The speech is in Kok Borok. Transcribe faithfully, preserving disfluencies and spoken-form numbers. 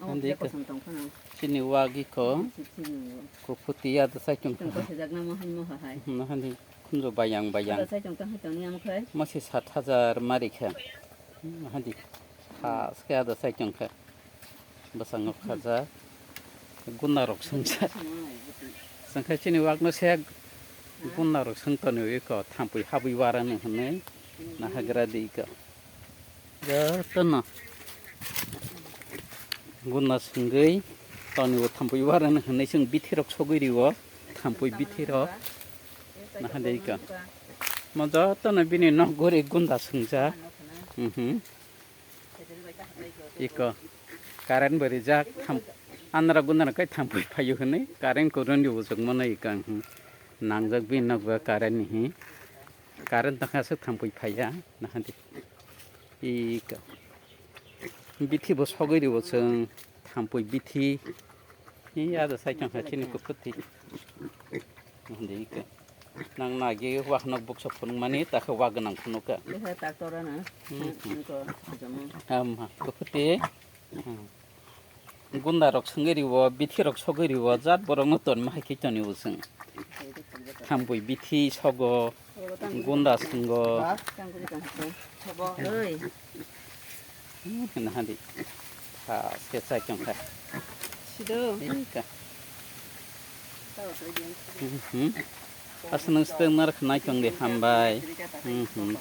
Handi ka. Chini wagi ko. Kuputi ya da sai tong. Handi khunjo bayang bayang. Masi sat hajar mari kha. Handi. Has khe ada sai tong kha. Bwskango khaja. Guna rok sungsa. Sungkha chini wagno se guna rok sung toni wi ko thampui habui warani hwnwi nahagra di ko. Jotono guna sungwi toni o thampui warani hwnwi sung bithi rok sogwi riwo thampui bithi rok nahadei ko. Mo jotono bini nok guri gunda sungja. Mhm. Iko current bo rijak tham anra gunra kai thampui phaio hwnwi current ko rwndi bujak mano iko ang nangjak bini nok ba current ni hi current tangkha aswk thampui phaiya nahadi iko bithi bo sogwi ribo chwng thampui bithi hi ada sai tongkha chini kukuti nahadi iko. Nang nagi wah nok buksa phunukmani, takhe wah gwnang phunukha. Bwkha tractor ano. Hmm. Ang ko hajamo. Am, ha, kukuti. Hmm. Gunda rok sungwi riwo, bithi rok sogwi riwo, jat borok no ton ma hai khe toni usung. Thampui bithi sogo, gunda sungo. Oi. Hwnwi hwnwi hadi. Thaske chai tong kha. Sido. Ika. Mhm. Aswk nung swtwng narwkha nai tong di hambai. Mhm.